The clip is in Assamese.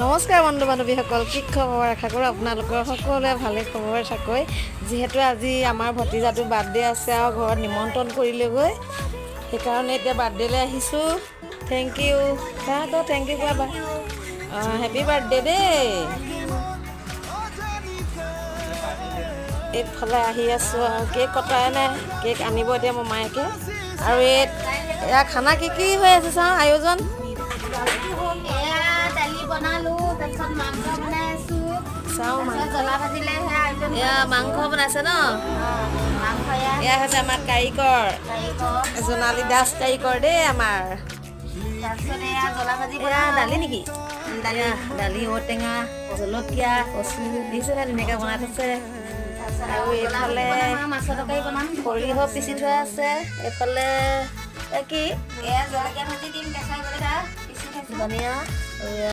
নমস্কাৰ বন্ধু বান্ধৱীসকল, কি খবৰ? আশা কৰোঁ আপোনালোকৰ সকলোৱে ভালে খবৰ থাকৈ। যিহেতু আজি আমাৰ ভতিজাটোৰ বাৰ্থডে আছে আৰু ঘৰত নিমন্ত্ৰণ কৰিলেগৈ, সেইকাৰণে এতিয়া বাৰ্থডেলৈ আহিছোঁ। Thank U thank U কোৱা। অঁ, হেপী বাৰ্থডে দেই। এইফালে আহি আছোঁ আৰু কেক কটাই নাই, কেক আনিব এতিয়া মমায়েকে। আৰু এই এয়া খানা কি কি হৈ আছে চাওঁ আয়োজন। মাংস বনাইছে ন, এয়া হৈছে আমাৰ কাৰিকৰ জোনালী দাস কাৰিকৰ দেই আমাৰ। দালি নেকি? দালি, ঔটেঙা, জলকীয়া, কচু দিছে, ধুনীয়াকৈ বনাই থৈছে। আৰু এইফালে সৰিয়হ পিচি থোৱা আছে। এইফালে কি ধনিয়া।